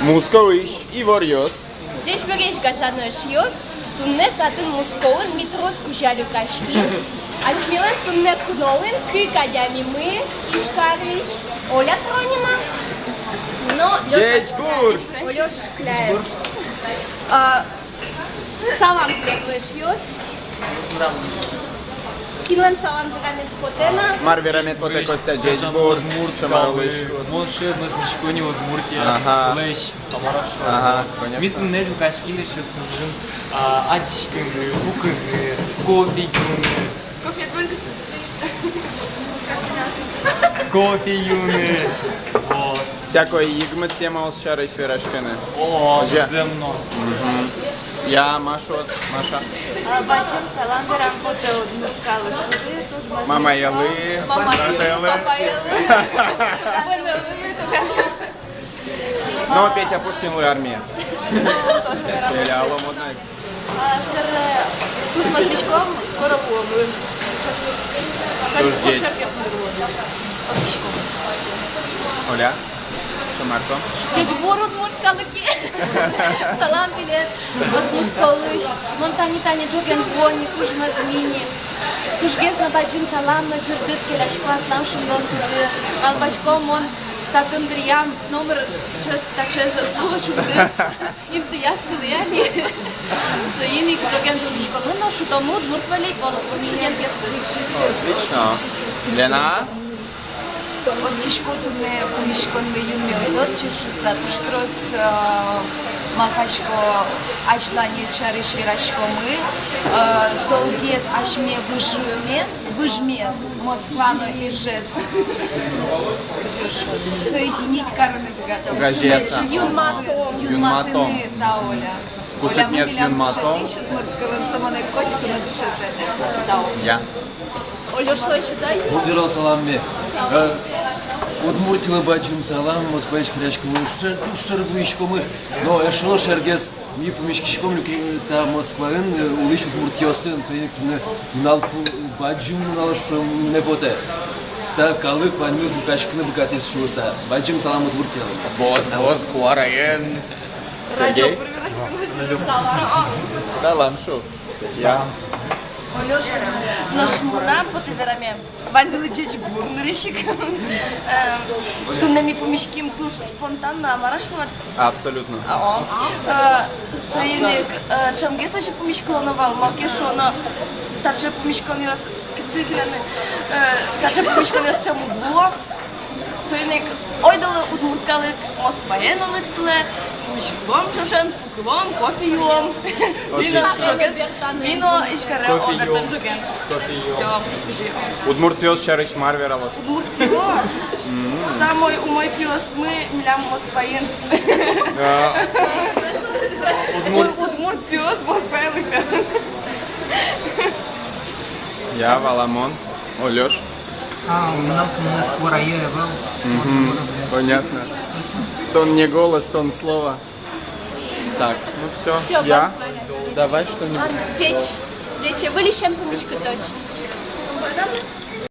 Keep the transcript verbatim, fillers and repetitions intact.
Мускоысь иворъёс. Ӟечбуресь, гажано эшъёс! Туннэ татын, Мускоын, ми трос кузя люкаським. Асьмелэн туннэ куноын кык адямимы: Ижкарысь Оля Тронина но Лёша Шкляев. Ӟечбур! Лёша Шкляев. А, салам тӥледлы, эшъёс. Кинлэн салам верамез потэ на? Мар верамед потэ, Костя? Ӟечбур, удмурт калык. Мон шер мӧзмисько ни Удмуртиялэсь. Ага. Ага, конечно. Ми туннэ люкаським, эшъёс, а, адӟиськыны, пукыны, кофе юыны. Кофе юыны. Кофе юыны. Вот. Всякой йыгмыт темаос сярысь вераськыны. О, зэм но. Мгм. Я, Маша, Маша. А, бадӟым салам верам потэ удмурт калыклы, туж мӧзмисько. Мамаелы, папаелы, папаелы. Но Петя Пушкинлы армия. Тоже верам. Или алом одно ик. А, сэрэ, туж мӧзмиськом, скоро вуомы. Туж ӟеч. Концертъёс мындыр луозы. Оскиськом. Оля, что, Марко? Ӟечбур, удмурт калык. Салам тӥледлы Мускоысь. Мон тани, тани ӝоген вуо ни, туж мӧзми ни. Тужгес но бадӟым салам но ӟырдыт келясько аслам шунды-сыды. Малпасько, мон татын дыръям номыр сыӵе, таӵеез ӧз луы шунды. Интыяз сылӥ али. Соин ик ӝоген пумиськомы но шудомы удмурт волейбол, удмурт студентъёсын. Отлично. Лена? Оскисько, туннэ пумиськонмы юнме ӧз ортчы шуыса, туж трос, э, малпасько, азьланез сярысь вераськомы, э, золгес асьме выжымез, выжмес Москва но Ижез соединить карыны быгатом. Газета. Юнматом. Юнматыны, тау, Оля. Кусыпмес юнматом. Оля, милям дышетӥсь удмурт кылын, со монэ котьку но дышетэ. Тау. Я. Олёш, лэсьты ай. Мон верало саламме. Э, Удмуртилы бадӟым салам, Москваысь келяськомы, шер, туж шер вуиськомы. Но эшшо но шергес, ми пумиськиськом люке та Москваын, э, улӥсь удмуртъёсын, соин ик туннэ нунал пу-, бадӟым нунал шуыны потэ. Та калык ваньмыз люкаськыны быгатӥз шуыса. Бадӟым салам Удмуртилы. Бос, бос, куараен. Сергей? Радио пыр вераськыны. Салам. Салам шу. Я. Олёш, нош мынам потэ вераме. Ваньдылы ӟечбур нырысь ик. Э, туннэ ми пумиським туж спонтанно, а мар-а шуод? Абсолютно. А, о. Э, соин ик, э, ӵемгес озьы пумиськылоно вал, малы ке шуоно, таӵе пумиськонъёс, кытчы ке но, э, таӵе пумиськонъёс ӵем уг луо. Соин ик ойдолэ, удмурт калык, Москвае но лыктылэ, пумиськылом ӵошен, пукылом, кофе юом. Отлично. Ми но Ижкаре, о, бертэ ӝоген. Кофе юом. Всё, ӝыт. Удмурт пиос сярысь мар вералод? Удмурт пиос? Самой умой пиосмы милям Москваын. Да. Удмурт, удмурт пиос Москвае лыктэ. Я, валамон. Олёш? А, мынам туннэ куарае ӧвӧл. Мгм. Понятно. Тон не голос, тон слово. Так, ну всё. Всё, я. Давай что-нибудь. Ладно, ӟеч, ӟеч, выльысен пумиськытозь.